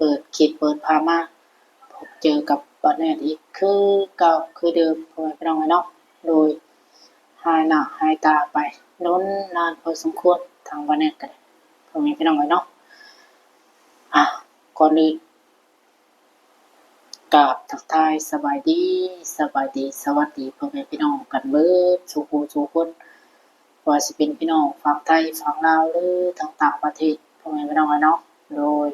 ເປີດຄລິບເປີດພາບມາ ພົບເຈີກັບບ່າວແນດອີກຄືເກົ່າຄືເດີມ ພໍ່ແມ່ພີ່ນ້ອງເອີຍເນາະ. ໂດຍຫາຍໜ້າຫາຍຕາໄປດົນນານພໍສົມຄວນ ທາງບ່າວແນດກໍໄດ້ ພໍ່ແມ່ພີ່ນ້ອງເອີຍເນາະ. ອ່າ ກ່ອນອື່ນ ກາບທັກທາຍສະບາຍດີ ສະບາຍດີ ສະຫວັດດີ ພໍ່ແມ່ພີ່ນ້ອງກັນເບິດສູ່ຜູ້ສູ່ຄົນ ບໍ່ວ່າຊິເປັນພີ່ນ້ອງຝັ່ງໄທ ຝັ່ງລາວ ຫຼື ທາງຕ່າງປະເທດ ພໍ່ແມ່ພີ່ນ້ອງເອີຍເນາະ. ໂດຍ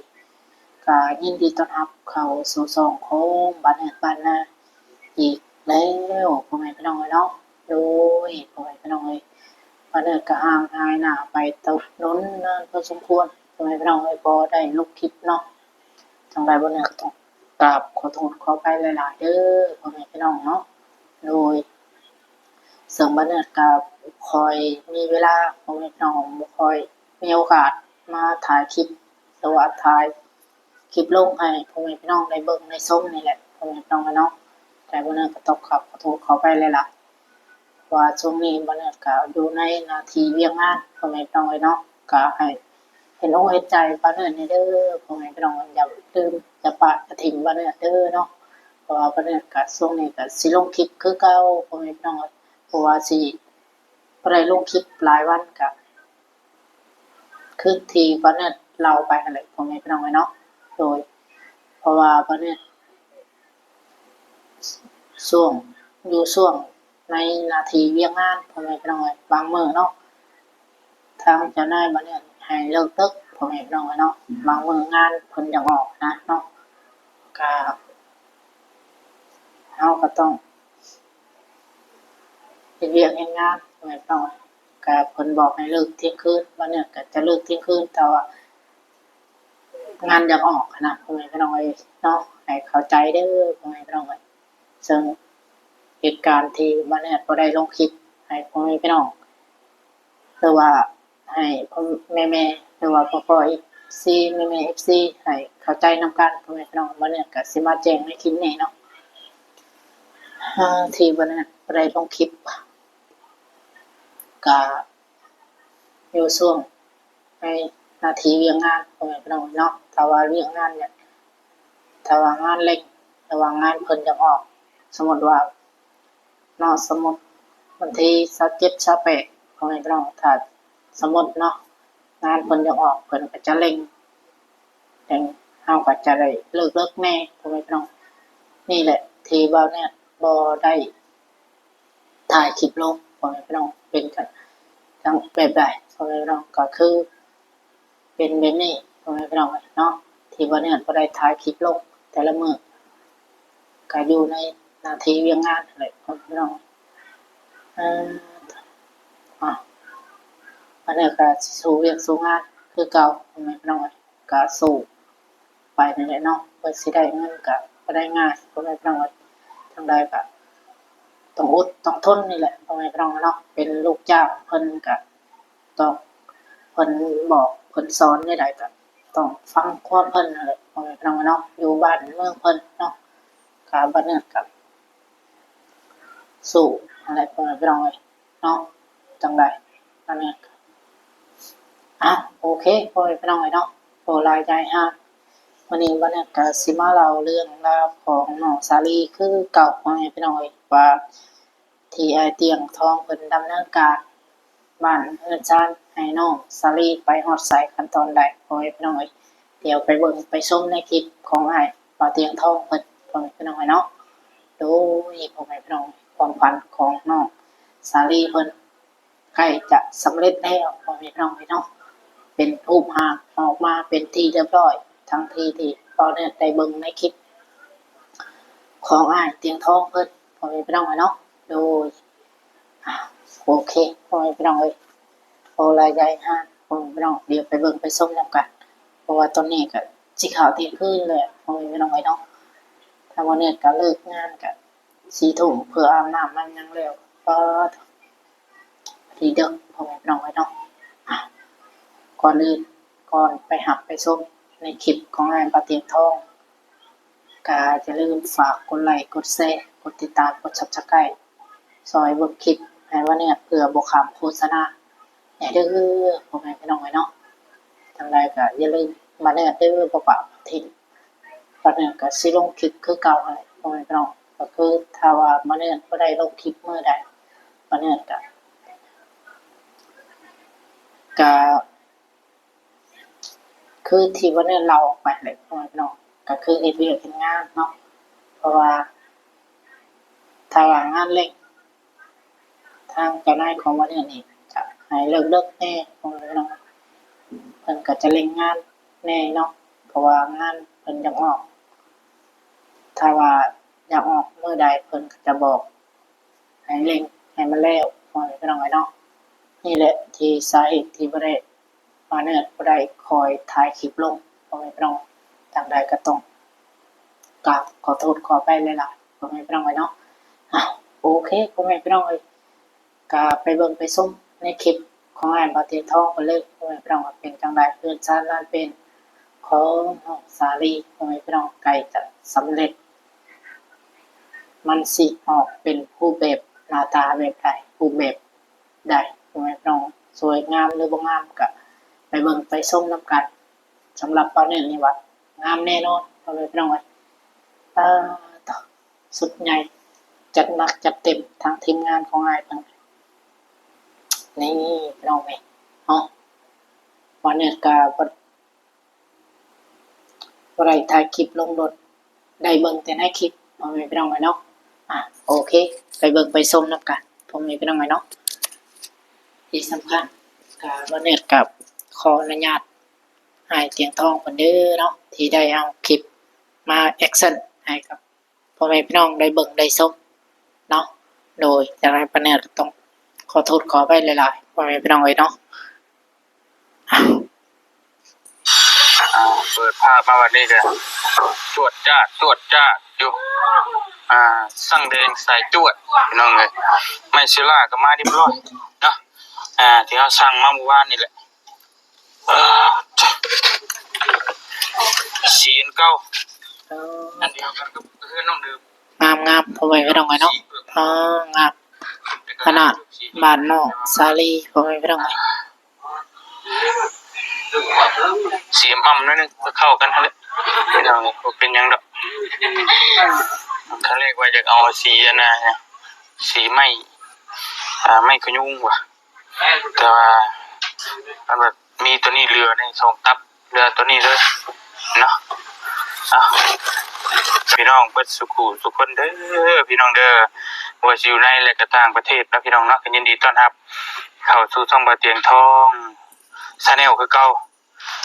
ກະຍິນດີຕ້ອນຮັບເຂົ້າສູ່ຊ່ອງຂອງບ້ານແອດບ້ານນາອີກແລ້ວ ພໍ່ແມ່ພີ່ນ້ອງເອີຍເນາະ. ໂດຍພໍ່ແມ່ພີ່ນ້ອງເອີຍ ບ້ານແອດກະຫ່າງຫາຍໜ້າໄປຕົກດົນນານພໍສົມຄວນ ພໍ່ແມ່ພີ່ນ້ອງເອີຍ ບໍ່ໄດ້ລົງຄລິບເນາະ. ຈັ່ງໃດບ່າວແນດກໍຕ້ອງກາບຂໍໂທດຂໍອະໄພຫຼາຍໆເດີ ພໍ່ແມ່ພີ່ນ້ອງເນາະ. ໂດຍເຊິ່ງບ່າວແນດກໍບໍ່ຄ່ອຍມີເວລາ ພໍ່ແມ່ພີ່ນ້ອງ ບໍ່ຄ່ອຍມີໂອກາດມາຖ່າຍຄລິບ ຫຼືວ່າຖ່າຍຄລິບລົງໃຫ້ພໍ່ແມ່ພີ່ນ້ອງໄດ້ເບິ່ງໄດ້ຊົມນີ້ແຫຼະ ພໍ່ແມ່ພີ່ນ້ອງເນາະ. ແຕ່ບ່າວແນດກໍຕ້ອງກາບຂໍໂທດຂໍອະໄພຫຼາຍໆ ວ່າຊ່ວງນີ້ບ່າວແນດກໍຢູ່ໃນໜ້າທີ່ວຽກງານ ພໍ່ແມ່ພີ່ນ້ອງເອີຍເນາະ. ກໍໃຫ້ເຫັນອົກເຫັນໃຈບ່າວແນດແດ່ເດີ ພໍ່ແມ່ພີ່ນ້ອງ ຢ່າລືມຢ່າປະຢ່າຖິ້ມບ່າວແນດເດີເນາະ. ເພາະວ່າບ່າວແນດກໍຊ່ວງນີ້ກໍຊິລົງຄລິບຄືເກົ່າ ພໍ່ແມ່ພີ່ນ້ອງເອີຍ ເພາະວ່າຊິບໍ່ໄດ້ລົງຄລິບຫຼາຍວັນ ກໍຄືທີ່ບ່າວແນດເລົ່າໄປຫັ້ນແຫຼະ ພໍ່ແມ່ພີ່ນ້ອງເອີຍເນາະ. ໂດຍເພາະວ່າບ່າວແນດ ຊ່ວງ ຢູ່ຊ່ວງໃນໜ້າທີ່ວຽກງານ ພໍ່ແມ່ພີ່ນ້ອງເອີຍ ບາງມື້ເນາະ ທາງເຈົ້ານາຍບ່າວແນດໃຫ້ເລີກດຶກ ພໍ່ແມ່ພີ່ນ້ອງເອີຍເນາະ. ບາງມື້ງານເພິ່ນຢາກອອກນະເນາະ ກະເຮົາກໍຕ້ອງເຮັດວຽກເຮັດງານ ພໍ່ແມ່ພີ່ນ້ອງເອີຍ. ກະເພິ່ນບອກໃຫ້ເລີກທ່ຽງຄືນ ບ່າວແນດກໍຈະເລີກທ່ຽງຄືນ ຖ້າວ່າ ງານຢາກອອກຫັ້ນນະ ພໍ່ແມ່ພີ່ນ້ອງເອີຍເນາະ. ໃຫ້ເຂົ້າໃຈເດີ ພໍ່ແມ່ພີ່ນ້ອງເອີຍ. ເຊິ່ງເຫດການທີ່ບ່າວແນດບໍ່ໄດ້ລົງຄລິບໃຫ້ພໍ່ແມ່ພີ່ນ້ອງ ຫຼືວ່າໃຫ້ພໍ່ແມ່ໆ ຫຼືວ່າພໍ່ໆ ເອັຟຊີ ແມ່ໆ ເອັຟຊີ ໃຫ້ເຂົ້າໃຈນຳກັນ ພໍ່ແມ່ພີ່ນ້ອງ. ບ່າວແນດກໍຊິມາແຈ້ງໃນຄລິບນີ້ເນາະ ທີ່ບ່າວແນດບໍ່ໄດ້ລົງຄລິບ ກະຢູ່ຊ່ວງ ໃນໜ້າທີ່ວຽກງານ ພໍ່ແມ່ພີ່ນ້ອງເນາະ. ຖ້າວ່າວຽກງານເນີ້ຍ ຖ້າວ່າງານເລັ່ງ ຫຼືວ່າງານເພິ່ນຢາກອອກ ສົມມຸດວ່າເນາະ ສົມມຸດວັນທີຊາວເຈັດ ຊາວແປດ ພໍ່ແມ່ພີ່ນ້ອງ ຖ້າສົມມຸດເນາະ ງານເພິ່ນຢາກອອກ ເພິ່ນກໍຈະເລັ່ງ ຈັ່ງເຮົາກໍຈະໄດ້ເລີກໆແດ່ ພໍ່ແມ່ພີ່ນ້ອງ. ນີ້ແຫຼະທີ່ບ່າວແນດບໍ່ໄດ້ ຖ່າຍຄລິບລົງ ພໍ່ແມ່ພີ່ນ້ອງ ເປັນຈັ່ງ ຈັ່ງແບບໃດ ພໍ່ແມ່ພີ່ນ້ອງ. ກໍຄືເປັນແບບນີ້ ພໍ່ແມ່ພີ່ນ້ອງເນາະ ທີ່ບ່າວແນດບໍ່ໄດ້ຖ່າຍຄລິບລົງແຕ່ລະມື້ ກໍຢູ່ໃນໜ້າທີ່ວຽກງານຫັ້ນແຫຼະ ພໍ່ແມ່ພີ່ນ້ອງ. ເອີ ອ່າ ອັນນີ້ກໍຊິສູ້ວຽກສູ້ງານຄືເກົ່າ ພໍ່ແມ່ພີ່ນ້ອງເອີຍ. ກະສູ້ໄປນີ້ແຫຼະເນາະ ເພື່ອຊິໄດ້ເງິນກະບໍ່ໄດ້ງ່າຍ ພໍ່ແມ່ພີ່ນ້ອງເອີຍ. ຈັ່ງໃດກະຕ້ອງອົດຕ້ອງທົນນີ້ແຫຼະ ພໍ່ແມ່ພີ່ນ້ອງເນາະ. ເປັນລູກຈ້າງເພິ່ນກະຕ້ອງ ເພິ່ນບອກເພິ່ນສອນແນວໃດກະຕ້ອງຟັງຄວາມເພິ່ນຫັ້ນແຫຼະ ພໍ່ແມ່ພີ່ນ້ອງເນາະ. ຢູ່ບ້ານເມືອງເພິ່ນເນາະ ກະບ້ານເມືອງກະສູ້ຫັ້ນແຫຼະ ພໍ່ແມ່ພີ່ນ້ອງເອີຍ. ເນາະ ຈັ່ງໃດ ອັນນີ້ ອ່ະ ໂອເຄ ພໍ່ແມ່ພີ່ນ້ອງເອີຍເນາະ ບໍ່ຫຼາຍໃຫຍ່ຮາກ ມື້ນີ້ບ່າວແນດກໍຊິມາເລົ່າເລື່ອງລາວຂອງນ້ອງສາລີຄືເກົ່າ ພໍ່ແມ່ພີ່ນ້ອງເອີຍ ວ່າທີ່ອ້າຍຕຽງທອງເພິ່ນດຳເນີນການບ້ານເຮືອນຊານໃຫ້ນ້ອງສາລີໄປຮອດໃສ ຂັ້ນຕອນໃດ ພໍ່ແມ່ພີ່ນ້ອງເອີຍ. ດຽວໄປເບິ່ງໄປຊົມໃນຄລິບຂອງອ້າຍບ່າວຕຽງທອງເພິ່ນ ພໍ່ແມ່ພີ່ນ້ອງເອີຍເນາະ. ໂດຍ ພໍ່ແມ່ພີ່ນ້ອງ ຄວາມຝັນຂອງນ້ອງສາລີເພິ່ນໃກ້ຈະສຳເລັດແລ້ວ ພໍ່ແມ່ພີ່ນ້ອງເອີຍເນາະ. ເປັນຮູບຮ່າງອອກມາເປັນທີ່ຮຽບຮ້ອຍ ທັງທີ່ທີ່ບ່າວແນດໄດ້ເບິ່ງໃນຄລິບຂອງອ້າຍຕຽງທອງເພິ່ນ ພໍ່ແມ່ພີ່ນ້ອງເອີຍເນາະ. ໂດຍ ອ່າ ໂອເຄ ພໍ່ແມ່ພີ່ນ້ອງເອີຍ ບໍ່ຫຼາຍໃຫຍ່ຮາກ ພໍ່ແມ່ພີ່ນ້ອງ ດຽວໄປເບິ່ງໄປຊົມນຳກັນ ເພາະວ່າຕອນນີ້ກໍຊິເຂົ້າທ່ຽງຄືນແລ້ວ ພໍ່ແມ່ພີ່ນ້ອງເອີຍເນາະ. ທາງບ່າວແນດກໍເລີກງານກໍສີ່ທຸ່ມ ເພື່ອອາບນ້ຳອາບຫຍັງແລ້ວ ກໍພໍດີເດິກ ພໍ່ແມ່ພີ່ນ້ອງເອີຍເນາະ. ອ່ະ ກ່ອນອື່ນ ກ່ອນໄປຮັບໄປຊົມໃນຄລິບຂອງອ້າຍບ່າວຕຽງທອງ ກະຢ່າລືມຝາກກົດໄລ ກົດແຊ ກົດຕິດຕາມ ກົດຊັບສະໄຄຣບ໌ ຊ່ອຍເບິ່ງຄລິບໃຫ້ບ່າວແນດ ເພື່ອບໍ່ຂ້າມໂຄສະນາແດ່ເດີ ພໍ່ແມ່ພີ່ນ້ອງເອີຍເນາະ. ຈັ່ງໃດກະຢ່າລືມບ່າວແນດເດີ ບໍ່ປະບໍ່ຖິ້ມ ບ່າວເນີດກໍຊິລົງຄລິບຄືເກົ່າຫັ້ນແຫຼະ ພໍ່ແມ່ພີ່ນ້ອງ. ກໍຄືຖ້າວ່າບ່າວເນີດບໍ່ໄດ້ລົງຄລິບມື້ໃດ ບ່າວເນີດກໍ ກໍຄືທີ່ບ່າວເນີດເລົ່າອອກໄປຫັ້ນແຫຼະ ພໍ່ແມ່ພີ່ນ້ອງ, ກໍຄືເຮັດວຽກເຮັດງານເນາະ. ເພາະວ່າຖ້າວ່າງານເລັ່ງ ທາງເຈົ້ານາຍຂອງບ່າວເນີດນີ້ກໍໃຫ້ເລິກໆແດ່ ພໍ່ແມ່ພີ່ນ້ອງ, ເພິ່ນກໍຈະເລັ່ງງານແດ່ເນາະ ເພາະວ່າງານເພິ່ນຢາກອອກ. ຖ້າວ່າຢາກອອກມື້ໃດ ເພິ່ນກໍຈະບອກໃຫ້ເລັ່ງໃຫ້ມັນແລ້ວ ພໍ່ແມ່ພີ່ນ້ອງເອີຍເນາະ. ນີ້ແຫຼະທີ່ສາເຫດທີ່ບໍ່ໄດ້ ບ່າວເນີດບໍ່ໄດ້ຄ່ອຍຖ່າຍຄລິບລົງ ພໍ່ແມ່ພີ່ນ້ອງ, ຈັ່ງໃດກໍຕ້ອງກາບຂໍໂທດຂໍອະໄພຫຼາຍໆ ພໍ່ແມ່ພີ່ນ້ອງເອີຍເນາະ. ເອົ້າ ໂອເຄ ພໍ່ແມ່ພີ່ນ້ອງເອີຍ, ກໍໄປເບິ່ງໄປຊົມໃນຄລິບຂອງອ້າຍບ່າວຕຽງທອງເພິ່ນເລີຍ ພໍ່ແມ່ພີ່ນ້ອງ, ວ່າເປັນຈັ່ງໃດເຮືອນຊານລານເປັນຂອງນ້ອງສາລີ ພໍ່ແມ່ພີ່ນ້ອງ, ໃກ້ຈະສຳເລັດ, ມັນຊິອອກເປັນຮູບແບບໜ້າຕາແບບໃດ ຮູບແບບ ໄດ້ ພໍ່ແມ່ພີ່ນ້ອງ, ສວຍງາມຫຼືບໍ່ງາມກໍໄປເບິ່ງໄປຊົມນຳກັນ. ສຳລັບບ່າວເນີດນີ້ວ່າງາມແນ່ນອນ ພໍ່ແມ່ພີ່ນ້ອງເອີຍ. ປາດໂທ້ ຊຸດໃຫຍ່ ຈັດໜັກຈັດເຕັມ ທາງທີມງານຂອງອ້າຍເພິ່ນ. ນີ້ພີ່ນ້ອງເອີຍເນາະ, ບ່າວເນີດກໍບໍ່ ບໍ່ໄດ້ຖ່າຍຄລິບລົງໂດນ ໄດ້ເບິ່ງແຕ່ໃນຄລິບ ພໍ່ແມ່ພີ່ນ້ອງເອີຍເນາະ. ອາ ໂອເຄ ໄປເບິ່ງໄປຊົມນຳກັນ ພໍ່ແມ່ພີ່ນ້ອງເອີຍເນາະ. ທີ່ສຳຄັນກໍບ່າວເນີດກໍຂໍອະນຸຍາດອ້າຍຕຽງທອງເພິ່ນເດີເນາະ ທີ່ໄດ້ເອົາຄລິບມາແອັກຊັນໃຫ້ກັບ ພໍ່ແມ່ພີ່ນ້ອງໄດ້ເບິ່ງໄດ້ຊົມເນາະ. ໂດຍ ຈັ່ງໃດປ້າແນດກໍຕ້ອງຂໍໂທດຂໍອະໄພຫຼາຍໆ ພໍ່ແມ່ພີ່ນ້ອງເອີຍເນາະ. ເປີດພາບມາບັດນີ້ກໍຈວດຈາດ ຈວດຈາດຢູ່ ອ່າ ສັງແດງສາຍຈວດ ພີ່ນ້ອງເອີຍ. ໄມ້ເຊລາກໍມາຮຽບຮ້ອຍເນາະ ອ່າ ທີ່ເຮົາສັ່ງມາມື້ວານນີ້ແຫຼະ. ເອີ ສີອັນເກົ່າ ເອີ ອັນດຽວກັນກັບເຮືອນນ້ອງເດີມ. ງາມໆ ພໍ່ແມ່ພີ່ນ້ອງເອີຍເນາະ. ອໍ ງາມຂະໜາດ ບ້ານນ້ອງສາລີ ພໍ່ແມ່ພີ່ນ້ອງເອີຍ. ສີອຳໆ ໜ້ອຍໜຶ່ງ ກໍເຂົ້າກັນຫັ້ນແຫຼະ ພີ່ນ້ອງເອີຍ, ບໍ່ເປັນຫຍັງດອກ. ຄັ້ງແລກວ່າຢາກເອົາສີອັນນ່າ ສີໄມ້ ອ່າ ໄມ້ຂະຍຸງວ່າ ແຕ່ວ່າມັນແບບມີຕົວນີ້ເຫຼືອໃນສອງຕັບ ເຫຼືອຕົວນີ້ເລີຍເນາະ. ເອົ້າ ພີ່ນ້ອງເບິດສູ່ຜູ້ສູ່ຄົນເດີ ພີ່ນ້ອງເດີ ບໍ່ວ່າຊິຢູ່ໃນ ແລະ ກໍຕ່າງປະເທດເນາະ ພີ່ນ້ອງເນາະ, ກໍຍິນດີຕ້ອນຮັບເຂົ້າສູ່ຊ່ອງບ່າວຕຽງທອງ Channel ຄືເກົ່າ.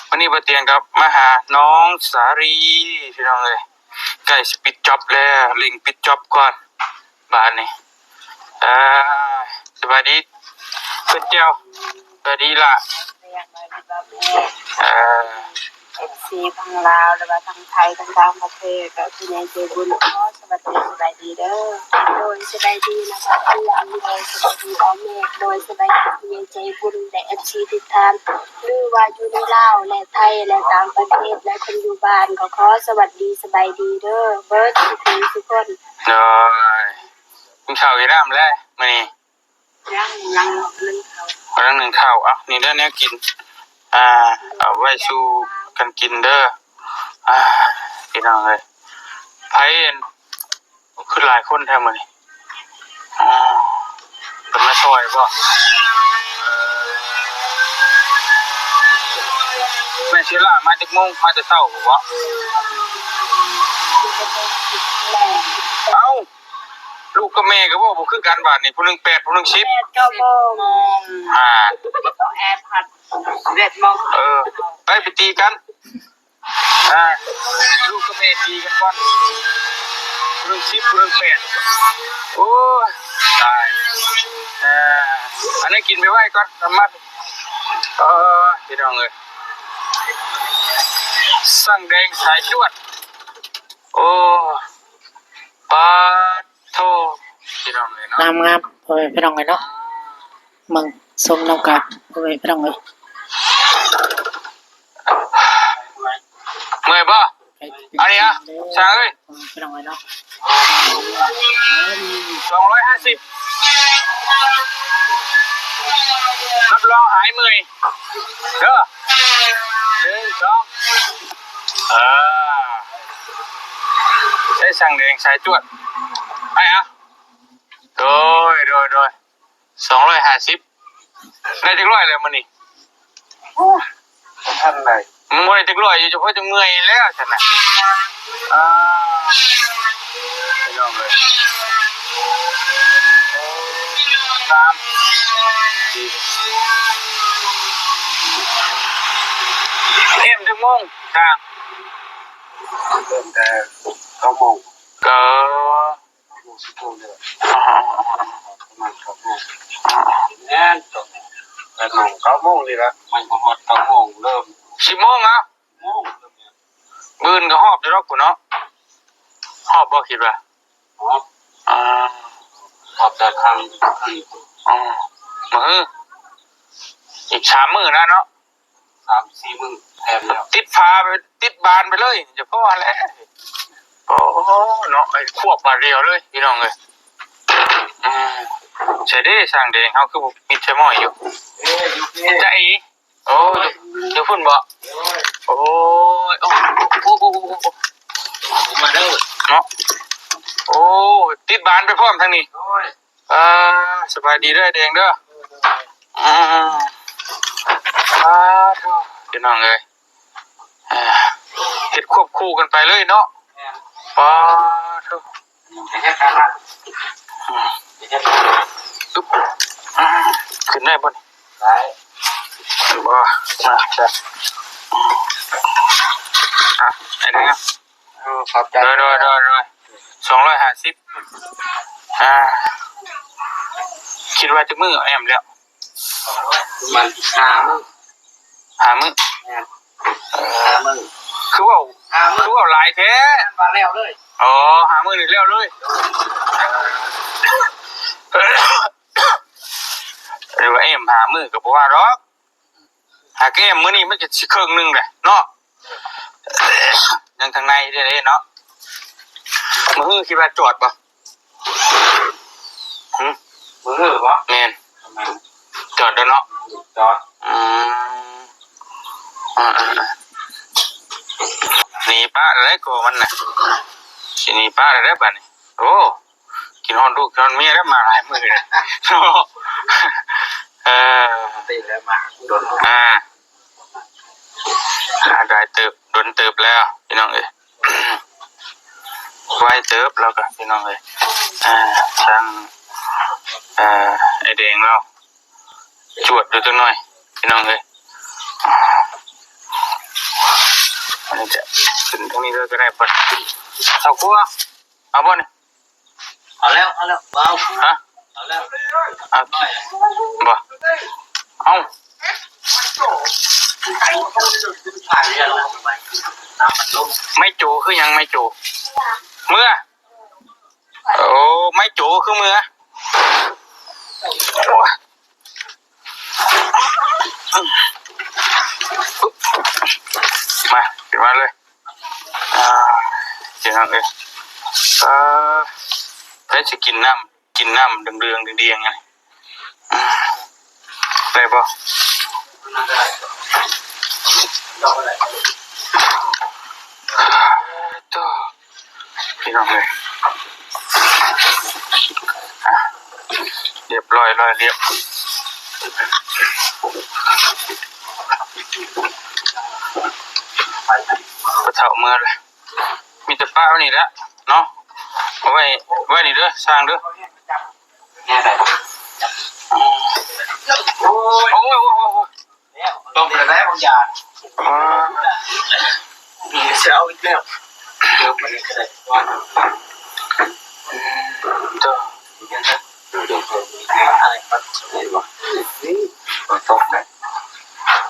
ວັນນີ້ບ່າວຕຽງກັບມາຫານ້ອງສາລີ ພີ່ນ້ອງເອີຍ, ໃກ້ຊິປິດຈັອບແລ້ວ ເລັ່ງປິດຈັອບກ່ອນບາດນີ້. ເອີ ສະບາຍດີເພື່ອນແກ້ວ, ສະບາຍດີຫຼ້າ. ເອີ ເອັຟຊີ ທັງລາວ ຫຼືວ່າທັງໄທ ທັງຕ່າງປະເທດ ແລະ ຜູ້ໃຫຍ່ໃຈບຸນ ຂໍສະຫວັດດີ ສະບາຍດີເດີ. ໂດຍ ສະບາຍດີນະຄະ ໂດຍ ສະບາຍດີອ້າຍເມກ ໂດຍ ສະບາຍດີຜູ້ໃຫຍ່ໃຈບຸນ ແລະ ເອັຟຊີ ທຸກທ່ານ ຫຼືວ່າຢູ່ໃນລາວ ແລະ ໄທ ແລະ ຕ່າງປະເທດ ແລະ ຄົນຢູ່ບ້ານ ກໍຂໍສະຫວັດດີ ສະບາຍດີເດີ ເບິດສູ່ຜູ້ສູ່ຄົນ. ໂດຍ ກິນເຂົ້າກິນນ້ຳແລ້ວມື້ນີ້? ຍັງ ຍັງ ຍັງໜຶ້ງເຂົ້າ. ກຳລັງໜຶ້ງເຂົ້າ. ເອົ້າ ນີ້ເດີແນວກິນ ອ່າ ເອົາໄວ້ສູ່ກັນກິນເດີ. ອ່າ ພີ່ນ້ອງເອີຍ ໃຜອັນ ຄືຫຼາຍຄົນແທ້ມື້ນີ້. ອ່າ ເພິ່ນມາຊ່ອຍບໍ່? ແມ່ເຊລາມາຈັກໂມງ? ມາແຕ່ເຊົ້າບໍ່? ເອົ້າ ລູກກັບແມ່ກໍເວົ້າບໍ່ຄືກັນບາດນີ້, ຜູ້ໜຶ່ງແປດ ຜູ້ໜຶ່ງສິບ. ແປດ ເກົ້າໂມງ. ອ່າ ແອດພັດ ສິບເອັດໂມງ. ເອີ ໄປ ໄປຕີກັນ. ອ່າ ລູກກັບແມ່ຕີກັນກ່ອນ, ຜູ້ໜຶ່ງສິບ ຜູ້ໜຶ່ງແປດ. ໂອ້ຍ ຕາຍ. ອ່າ ອັນນັ້ນກິນໄປໄວ້ກ່ອນ ນ້ຳມັນ. ເອີ ພີ່ນ້ອງເອີຍ ສັງແດງສາຍຈວດ. ໂອ້ ປາດໂທ້ ພີ່ນ້ອງເອີຍເນາະ. ງາມໆ ພໍ່ແມ່ພີ່ນ້ອງເອີຍເນາະ. ເບິ່ງຊົມນຳກັນ ພໍ່ແມ່ພີ່ນ້ອງເອີຍ. ເມື່ອຍບໍ່? ອັນນີ້ອະ ຊ່າງເອີຍ ພີ່ນ້ອງເອີຍເນາະ. ສອງຮ້ອຍຫ້າສິບ ຮັບຮອງຫາຍເມື່ອຍເດີ. ໜຶ່ງ ສອງ ເອີ. ຊ່າງແດງສາຍຈວດ ໄປເອົາ ໂດຍ ໂດຍ ໂດຍ ສອງຮ້ອຍຫ້າສິບ ໄດ້ຈັກຮ້ອຍແລ້ວມື້ນີ້? ໂອ້ຍ ບໍ່ທັນໄດ້ ຍັງບໍ່ໄດ້ຈັກຮ້ອຍຢູ່ ເຈົ້າພໍຈະເມື່ອຍແລ້ວຊັ້ນນະ. ອ່າ ພີ່ນ້ອງເອີຍ ງາມ ເອັມ ຈັກໂມງ? ຈ້າງ ເລີ່ມແຕ່ເກົ້າໂມງ ກໍ ເກົ້າໂມງ ສິບໂມງນີ້ແຫຼະ ອ່າ ປະມານເກົ້າໂມງ ອ່າ ແມ່ນ ເກົ້າໂມງ ແປດໂມງ ເກົ້າໂມງນີ້ແຫຼະ ມັນບໍ່ຮອດເກົ້າໂມງເລີ່ມ ສິບໂມງເນາະ ສິບໂມງເລີ່ມ ມື້ອື່ນກໍຮອບຢູ່ດອກພຸ້ນເນາະ ຮອບບໍ່ ຄິດວ່າ? ຮອບ ອ່າ ຮອບແຕ່ຄ່ຳ ອໍ ມື້ ອີກສາມມື້ນະເນາະ ສາມສີ່ມື້ແຖມແລ້ວ ຕິດຝາໄປ ຕິດບານໄປເລີຍ ຈະພໍຫັ້ນແຫຼະ. ໂອ້ ເນາະ ໄອ້ຄວບບາດດຽວເລີຍ ພີ່ນ້ອງເອີຍ. ອືມ ໃສເດ້ ຊ່າງແດງເຮົາຄືບໍ່ມີແຕ່ໝ້ອຍຢູ່? ເອີ ຢູ່ພີ້ ໃຈ ໂອ້ ຢູ່ ຢູ່ພຸ້ນບໍ? ໂອ້ຍ ໂອ້ ໂອ້ ໂອ້ ໂອ້ ມາເດີ ເນາະ ໂອ້ ຕິດບານໄປພ້ອມທາງນີ້ ໂດຍ. ອ່າ ສະບາຍດີເດີ ແດງເດີ ອືມ ສາທຸ ພີ່ນ້ອງເອີຍ ອ່າ ເຮັດຄວບຄູ່ກັນໄປເລີຍເນາະ ແມ່ນ ປາໂທ ເຮັດກັນລະ ອືມ ເຮັດກັນລະ ອືມ ຂຶ້ນໄດ້ບໍ່ນີ້? ໄດ້ ບໍ່ ມາ ອືມ ອ່ະ ໄອ້ແດງ ເອີ ຂອບໃຈ ໂດຍ ໂດຍ ໂດຍ ໂດຍ ສອງຮ້ອຍຫ້າສິບ ອ່າ ຄິດວ່າຈັກມື້ແອມແລ້ວ? ປະມານຫ້າມື້ ຫ້າມື້ ແມ່ນ ເອີ ຫ້າມື້ ຄືເວົ້າ ຫ້າມື້ ຄືເວົ້າຫຼາຍແທ້ ວ່າແລ້ວເລີຍ ອໍ ຫ້າມື້ນີ້ແລ້ວເລີຍ ຫຼືວ່າແອມຫ້າມື້ກໍບໍ່ວ່າດອກ. ຫາກແອມມື້ນີ້ມັນກໍຊິເຄິ່ງໜຶ່ງແຫຼະເນາະ ຍັງທາງໃນເດ້ເນາະ. ມື້ຮືຄິດວ່າຈອດບໍ່? ຫື? ມື້ຮືບໍ່? ແມ່ນ ແມ່ນ ຈອດແລ້ວເນາະ ຈອດ ອືມ ອ່າໆໆ ໜີປະແລ້ວກໍມັນນະ ຊິໜີປະແລ້ວບາດນີ້ ໂອ້. ກິນຮອດລູກຮອດເມຍແລ້ວ ມາຫຼາຍມື້ແລ້ວ ເອີ ຕິແລ້ວມາດົນ ອ່າ ອ່າ ຫຼາຍເຕີບ ດົນເຕີບແລ້ວ ພີ່ນ້ອງເອີຍ ໄວເຕີບແລ້ວກໍ ພີ່ນ້ອງເອີຍ ອ່າ ທາງ ເອີ ໄອ້ແດງລາວ ຈວດຢູ່ຈັກໜ່ອຍ ພີ່ນ້ອງເອີຍ ອັນນີ້ຈະຂຶ້ນທາງນີ້ເລີຍກໍໄດ້ ເພິ່ນ ເຂົ້າຄົວ ເອົາບໍ່ນີ້? ເອົາແລ້ວ ເອົາແລ້ວ ເອົາ ຮະ? ເອົາແລ້ວ ເອົາ ບໍ່ ເອົາ ໄມ້ໂຈຄືຫຍັງ ໄມ້ໂຈ? ເມືອ ໂອ້ ໄມ້ໂຈຄືເມືອ ໂອ້ຍ. ມາ ຂຶ້ນມາເລີຍ ອ່າ ພີ່ນ້ອງເອີຍ ອ່າ ໃຜຊິກິນນ້ຳ ກິນນ້ຳເດືອງໆ ດຽງໆ ອັນນີ້ ອ່າ ໄດ້ບໍ່? ໂອ້ ພີ່ນ້ອງເອີຍ ອ່ະ ລຽບຮ້ອຍ ລອຍລຽບ ພໍ່ເຖົ້າເມືອແລ້ວ ມີແຕ່ປະໄວ້ນີ້ແຫຼະເນາະ ເອົາໄວ້ ໄວ້ນີ້ເດີ ຊ່າງເດີ ໂອ້ຍ ໂອ້ຍ ໂອ້ຍ ໂອ້ຍ. ຕົ້ມແລ້ວບາງຢ່າງ ອ່າ ເຊາອີກແລ້ວ ເດີມໄປກໍໄດ້ ເຈົ້າ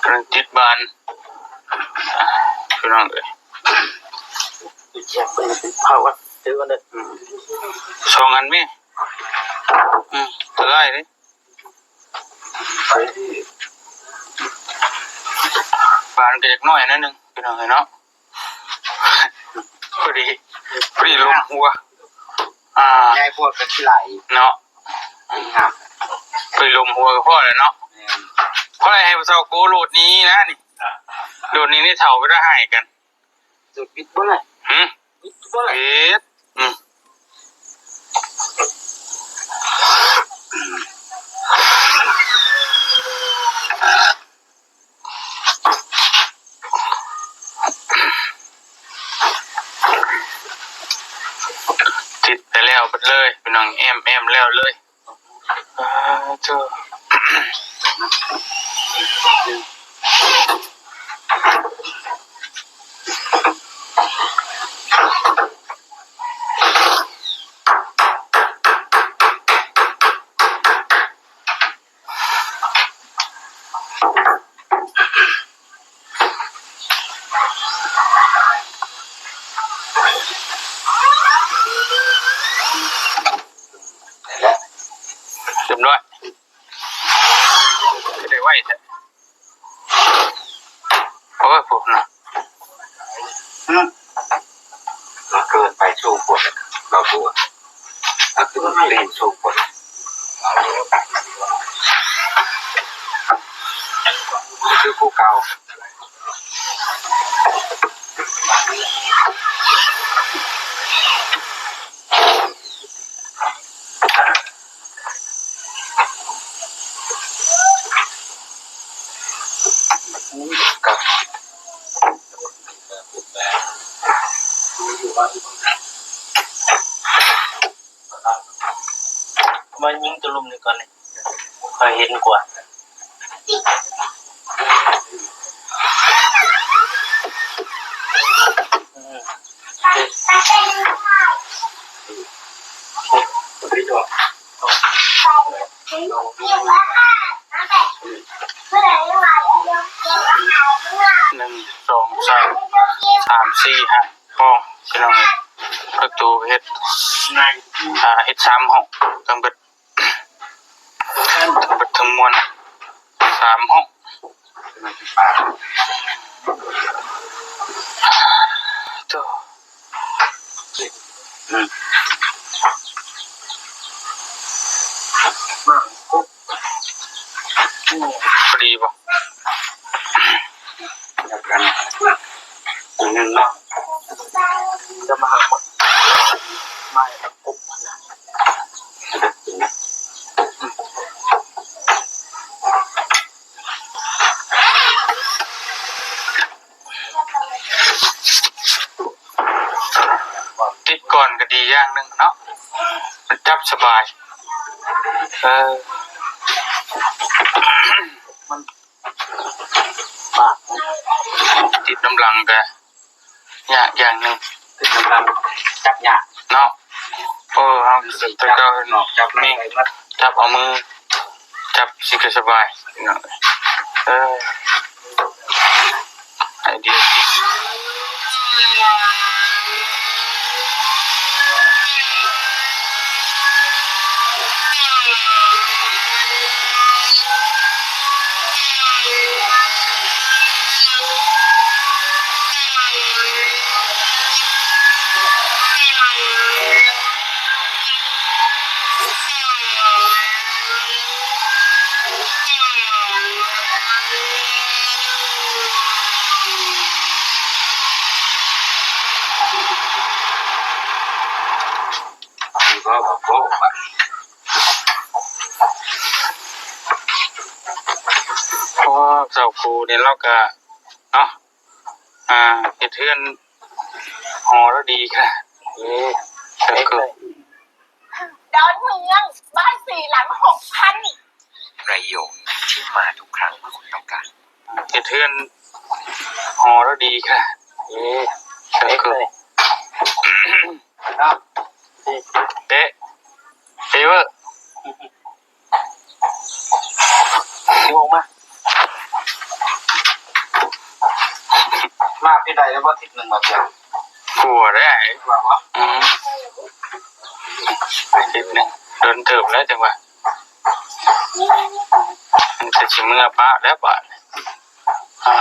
ກຳລັງຕິດບານ ພີ່ນ້ອງເອີຍ ເອົາເດີ ສອງອັນແມ່ ອືມ ສະໄລເດ້. ບານກໍຢາກນ້ອຍໜ້ອຍໜຶ່ງ ພີ່ນ້ອງເອີຍເນາະ ພໍດີ ພໍດີລົມຫົວ ອ່າ ໃຫຍ່ໂພດກໍຊິໄຫຼເນາະ ງາມ ພໍດີລົມຫົວກໍພໍແລ້ວເນາະ ແມ່ນ ພໍໄດ້ໃຫ້ຜູ້ເຖົ້າໂກໂລດນີ້ນະນີ້ ໂລດນີ້ນີ້ເຖົ້າໄປໄດ້ໃຫ້ກັນ ໂລດບິດບໍ່ໄດ້ ຫື ບິດບໍ່ໄດ້ ເຮັດ ອືມ ຕິດໄປແລ້ວເບິດເລີຍ ພີ່ນ້ອງ ແອ້ມໆ ແລ້ວເລີຍ. ອາ ໂທ້. ຮຽບຮ້ອຍ ຄືໄດ້ໄວແທ້. ໂອ້ຍ ພວກນັ້ນ ອືມ ມັນເກີນໄປ ສູງໂພດ ເບົາໂພດ ມັນຄືມັນຕີນສູງໂພດ ຄືຜູ້ເກົ່າ. ມາຍິງຕົວລຸ່ມນີ້ກ່ອນນີ້ ຂ້ອຍເຫັນກວ່າ. ໜຶ່ງ ສອງ ສາມ ສາມ ສີ່ ຫ້າ ຫ້ອງ ພີ່ນ້ອງເອີຍ. ປະຕູເຮັດ ອ່າ ເຮັດສາມຫ້ອງ ທັງເບິດ ທັງເບິດທັງມວນສາມຫ້ອງ. ໂອ້ ອືມ ພໍດີບໍ່? ແລ້ວກັນ ອັນໜຶ່ງເນາະ ຈະມາຫາໝົດ ມາໃຫ້ມັນຄົບຫັ້ນນະ. ຕິດກ່ອນກໍດີຢ່າງໜຶ່ງເນາະ ມັນຈັບສະບາຍ. ເອີ ມັນ ປາກ ຕິດນຳຫຼັງກະຍາກຢ່າງໜຶ່ງ ຕິດນຳຫຼັງຈັບຍາກເນາະ. ໂອ້ ເຮົາແຕ່ເກົ່າເນາະ ຈັບແມ່ນ ຈັບເອົາມື ຈັບຊິກະສະບາຍເນາະ. ເອີ ໄອເດຍດີ. ໂອ້ ເຈົ້າຄູນີ້ລາວກະເນາະ ອ່າ ເຮັດເຮືອນຫໍລະດີຄ່ະ. ເອີ ດອນເມືອງ ບ້ານສີ່ຫຼັງຫົກພັນ ໄລໂຍ ທີ່ມາທຸກຄັ້ງເມື່ອຄຸນຕ້ອງການ. ເຮັດເຮືອນຫໍລະດີຄ່ະ. ເອີ ເອີ ເອີ ເປະ ເປະເວີ. ຊິອອກມາ ມາປີໃດແລ້ວບໍ່? ທິດໜຶ່ງມາເທື່ອ ກົວໄດ໋. ວ່າບໍ່? ອືມ ທິດໜຶ່ງ ດົນເຕີບແລ້ວຈັ່ງວ່າ ມັນຊິເມືອປະແລ້ວບາດນີ້. ອ່າ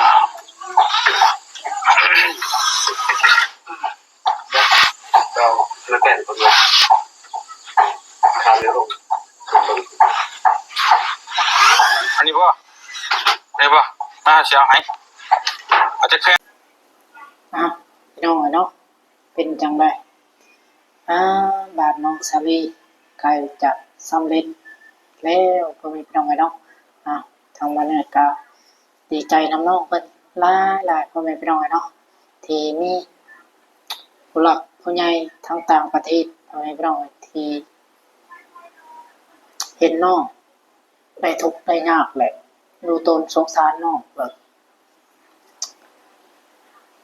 ເຈົ້າ ມາແກ່ນເພິ່ນວ່າ ຄາເມໂລ ອັນນີ້ບໍ່? ນີ້ບໍ່? ມາ ຊິເອົາໃຫ້ ເອົາຈັກແຜ່ນ. ອ້າວ ພີ່ນ້ອງເອີຍເນາະ ເປັນຈັ່ງໃດ? ອາ ບ້ານນ້ອງສາລີໃກ້ຈະສຳເລັດແລ້ວ ພໍ່ແມ່ພີ່ນ້ອງເອີຍເນາະ. ອາ ທາງບ້ານເນີດກໍດີໃຈນຳນ້ອງເພິ່ນຫຼາຍໆ ພໍ່ແມ່ພີ່ນ້ອງເອີຍເນາະ ທີ່ມີຜູ້ຫຼັກຜູ້ໃຫຍ່ທາງຕ່າງປະເທດ ພໍ່ແມ່ພີ່ນ້ອງເອີຍ ທີ່ເຫັນນ້ອງ ໄດ້ທຸກໄດ້ຍາກແຫຼະ ດູຕົນສົງສານນ້ອງ ແບບ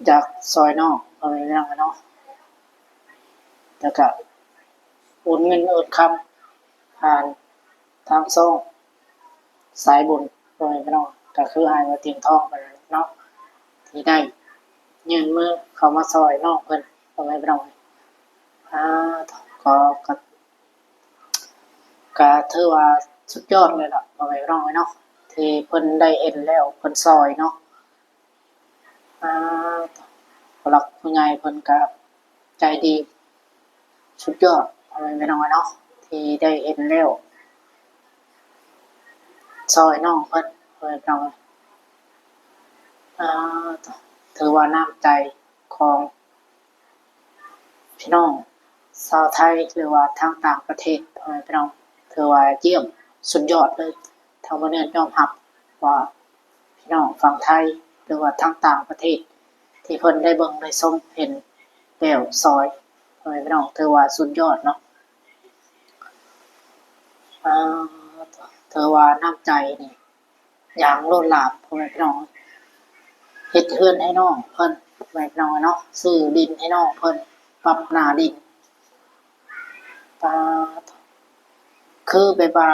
ຢາກຊ່ອຍນ້ອງ ພໍ່ແມ່ພີ່ນ້ອງເນາະ. ແລ້ວກະໂອນເງິນໂອນຄຳຜ່ານທາງຊ່ອງສາຍບຸນ ພໍ່ແມ່ພີ່ນ້ອງ ກະຄືອ້າຍວ່າຕຽງທອງເພິ່ນເນາະ ທີ່ໄດ້ຍື່ນມືເຂົ້າມາຊ່ອຍນ້ອງເພິ່ນ ພໍ່ແມ່ພີ່ນ້ອງ. ອາ ກໍ ກໍ ກະຖືວ່າສຸດຍອດເລີຍລະ ພໍ່ແມ່ພີ່ນ້ອງເອີຍເນາະ ທີ່ເພິ່ນໄດ້ເຫັນແລ້ວເພິ່ນຊ່ອຍເນາະ. ອາ ຜູ້ຫຼັກຜູ້ໃຫຍ່ເພິ່ນກະໃຈດີສຸດຍອດ ພໍ່ແມ່ພີ່ນ້ອງເນາະ ທີ່ໄດ້ເຫັນແລ້ວຊ່ອຍນ້ອງເພິ່ນ ພໍ່ແມ່ພີ່ນ້ອງ. ອາ ຖືວ່ານ້ຳໃຈຂອງ ພີ່ນ້ອງຊາວໄທ ຫຼືວ່າທາງຕ່າງປະເທດ ພໍ່ແມ່ພີ່ນ້ອງ ຖືວ່າຢ້ຽມສຸດຍອດເລີຍ. ທາງບ່າວເນີດຍອມຮັບວ່າພີ່ນ້ອງຝັ່ງໄທ ຫຼືວ່າທາງຕ່າງປະເທດ ທີ່ເພິ່ນໄດ້ເບິ່ງໄດ້ຊົມເຫັນແລ້ວຊ່ອຍ ພໍ່ແມ່ພີ່ນ້ອງ ຖືວ່າສຸດຍອດເນາະ. ອາ ຖືວ່ານ້ຳໃຈນີ້ ຢ່າງລົ້ນຫຼາມ ພໍ່ແມ່ພີ່ນ້ອງ ເຮັດເຮືອນໃຫ້ນ້ອງເພິ່ນ ພໍ່ແມ່ພີ່ນ້ອງເນາະ ຊື້ດິນໃຫ້ນ້ອງເພິ່ນ ປັບໜ້າດິນ ປາ ຄືແບບວ່າ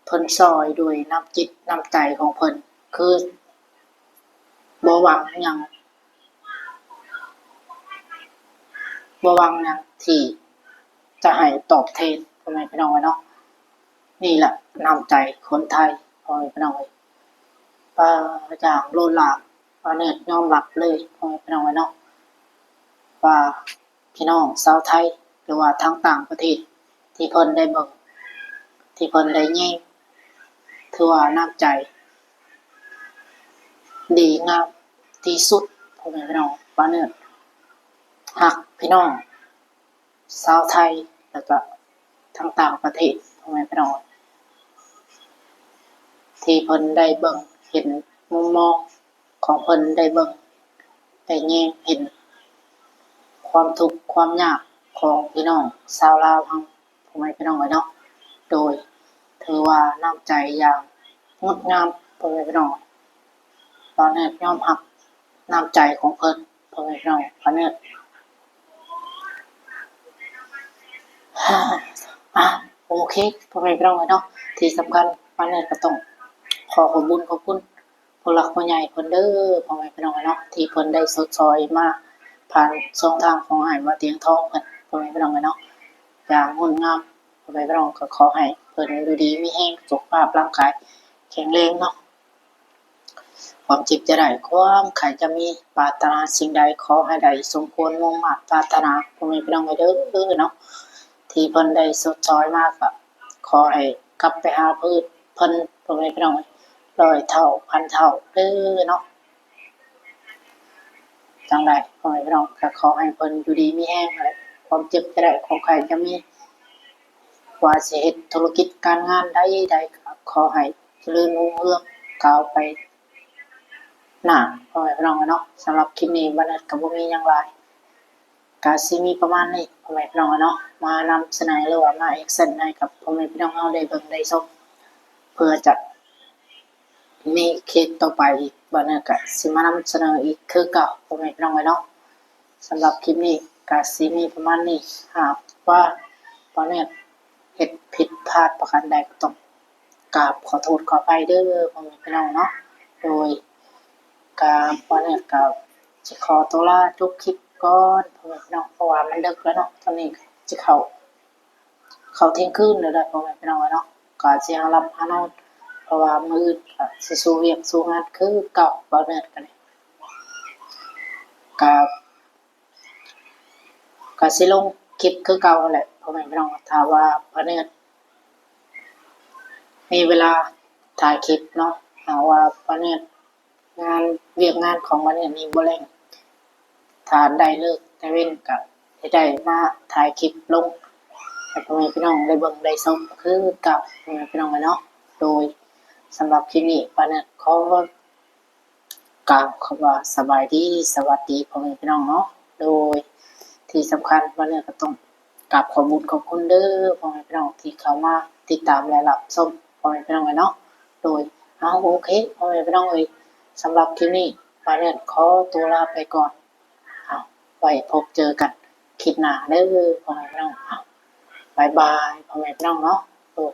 ເພິ່ນຊ່ອຍດ້ວຍນ້ຳຈິດນ້ຳໃຈຂອງເພິ່ນ ຄືບໍ່ຫວັງຫຍັງ ບໍ່ຫວັງຫຍັງທີ່ຈະໃຫ້ຕອບແທນ ພໍ່ແມ່ພີ່ນ້ອງເນາະ. ນີ້ລະນ້ຳໃຈຄົນໄທ ພໍ່ແມ່ພີ່ນ້ອງເອີຍ ປາ ຢ່າງລົ້ນຫຼາມ ບ່າວເນີດຍອມຮັບເລີຍ ພໍ່ແມ່ພີ່ນ້ອງເນາະ ວ່າພີ່ນ້ອງຊາວໄທ ຫຼືວ່າທາງຕ່າງປະເທດ ທີ່ເພິ່ນໄດ້ເບິ່ງ ທີ່ເພິ່ນໄດ້ຍິນ ຖືວ່ານ້ຳໃຈດີງາມທີ່ສຸດ ພໍ່ແມ່ພີ່ນ້ອງ. ບ່າວເນີດຮັກພີ່ນ້ອງ ຊາວໄທ ແລ້ວກະທາງຕ່າງປະເທດ ພໍ່ແມ່ພີ່ນ້ອງ ທີ່ເພິ່ນໄດ້ເບິ່ງເຫັນມຸມມອງຂອງເພິ່ນ ໄດ້ເບິ່ງໄດ້ແຍງເຫັນຄວາມທຸກຄວາມຍາກຂອງພີ່ນ້ອງຊາວລາວເຮົາ ພໍ່ແມ່ພີ່ນ້ອງເອີຍເນາະ. ໂດຍຖືວ່ານ້ຳໃຈຢ່າງງົດງາມ ພໍ່ແມ່ພີ່ນ້ອງ ບ່າວເນີດຍອມຮັບນ້ຳໃຈຂອງເພິ່ນ ພໍ່ແມ່ພີ່ນ້ອງ ບ່າວເນີດ ອາ ໂອເຄ ພໍ່ແມ່ພີ່ນ້ອງເອີຍເນາະ. ທີ່ສຳຄັນ ບ່າວເນີດກໍຕ້ອງຂໍຂອບບຸນຂອບຄຸນຜູ້ຫຼັກຜູ້ໃຫຍ່ເພິ່ນເດີ ພໍ່ແມ່ພີ່ນ້ອງເອີຍເນາະ ທີ່ເພິ່ນໄດ້ຊົດຊ່ອຍມາຜ່ານຊ່ອງທາງຂອງອ້າຍບ່າວຕຽງທອງເພິ່ນ ພໍ່ແມ່ພີ່ນ້ອງເອີຍເນາະ ຢ່າງງົດງາມ. ພໍ່ແມ່ພີ່ນ້ອງກໍຂໍໃຫ້ເພິ່ນຢູ່ດີມີແຮງ ສຸຂະພາບຮ່າງກາຍແຂງແຮງເນາະ ຄວາມເຈັບຈະໄດ້ ຄວາມໄຂ້ຈະມີ ປາດຖະໜາສິ່ງໃດຂໍໃຫ້ໄດ້ສົມຄວາມມຸ່ງມາດປາດຖະໜາ ພໍ່ແມ່ພີ່ນ້ອງເອີຍເດີເນາະ. ທີ່ເພິ່ນໄດ້ຊົດຊ່ອຍມາກໍຂໍໃຫ້ກັບໄປຫາເພິ່ນ ເພິ່ນ ພໍ່ແມ່ພີ່ນ້ອງເອີຍ ຮ້ອຍເທົ່າພັນເທົ່າເດີເນາະ. ຈັ່ງໃດພໍ່ແມ່ພີ່ນ້ອງກໍຂໍໃຫ້ເພິ່ນຢູ່ດີມີແຮງ ຄວາມເຈັບຈະໄດ້ ຄວາມໄຂ້ຈະມີ ວ່າຊິເຮັດທຸລະກິດການງານໃດໆ ກໍຂໍໃຫ້ຈະເລີນຮຸ່ງເຮືອງກ້າວໄປໜ້າ ພໍ່ແມ່ພີ່ນ້ອງເນາະ. ສຳລັບຄລິບນີ້ ບ່າວເນີດກໍບໍ່ມີຫຍັງຫຼາຍ ກະຊິມີປະມານນີ້ ພໍ່ແມ່ພີ່ນ້ອງເນາະ ມານຳສະເໜີ ຫຼືວ່າມາແອັກຊັນໃຫ້ກັບພໍ່ແມ່ພີ່ນ້ອງເຮົາໄດ້ເບິ່ງໄດ້ຊົມ ເພື່ອຈະມີຄລິບຕໍ່ໄປອີກ ບ່າວເນີດກະຊິມານຳສະເໜີອີກຄືເກົ່າ ພໍ່ແມ່ພີ່ນ້ອງເອີຍເນາະ. ສຳລັບຄລິບນີ້ກະຊິມີປະມານນີ້ ຫາກວ່າບ່າວເນີດເຮັດຜິດພາດປະການໃດກໍຕ້ອງ ກາບຂໍໂທດຂໍອະໄພເດີພໍ່ແມ່ພີ່ນ້ອງເນາະ. ໂດຍກະບ່າວເນີດກະຊິຂໍຕົວລາຈົບຄລິບກ່ອນພໍ່ແມ່ພີ່ນ້ອງ ເພາະວ່າມັນເດິກແລ້ວເນາະ ຕອນນີ້ຊິເຂົ້າ ເຂົ້າທ່ຽງຄືນແລ້ວເດີພໍ່ແມ່ພີ່ນ້ອງເນາະ. ກະຊິຫາຫຼັບຫານອນ ເພາະວ່າມື້ອື່ນກະຊິສູ້ວຽກສູ້ງານຄືເກົ່າ ບ່າວເນີດກະໄດ້ ກະ ກະຊິລົງຄລິບຄືເກົ່າຫັ້ນແຫຼະພໍ່ແມ່ພີ່ນ້ອງ ຖ້າວ່າບ່າວເນີດມີເວລາຖ່າຍຄລິບເນາະ. ຫາກວ່າບ່າວເນີດ ງານ ວຽກງານຂອງບ່າວເນີດນີ້ບໍ່ເລັ່ງ ຖ້າໄດ້ເລີກແຕ່ເວັນກະ ທີ່ໄດ້ມາຖ່າຍຄລິບລົງໃຫ້ພໍ່ແມ່ພີ່ນ້ອງໄດ້ເບິ່ງໄດ້ຊົມຄືເກົ່າ ພໍ່ແມ່ພີ່ນ້ອງເອີຍເນາະ. ໂດຍສຳລັບຄລິບນີ້ ປາເນີດຂໍກ່າວຄຳວ່າສະບາຍດີ ສະຫວັດດີພໍ່ແມ່ພີ່ນ້ອງເນາະ. ໂດຍທີ່ສຳຄັນ ປາເນີດກໍຕ້ອງກາບຂອບບຸນຂອບຄຸນເດີພໍ່ແມ່ພີ່ນ້ອງທີ່ເຂົ້າມາຕິດຕາມ ແລະ ຮັບຊົມ ພໍ່ແມ່ພີ່ນ້ອງເອີຍເນາະ. ໂດຍ ເອົາ ໂອເຄ ພໍ່ແມ່ພີ່ນ້ອງເອີຍ ສຳລັບຄລິບນີ້ ປາເນີດຂໍຕົວລາໄປກ່ອນ. ເອົາ ໄວ້ພົບເຈີກັນຄລິບໜ້າເດີພໍ່ແມ່ພີ່ນ້ອງ. ເອົາ ບາຍບາຍພໍ່ແມ່ພີ່ນ້ອງເນາະ. ໂດຍ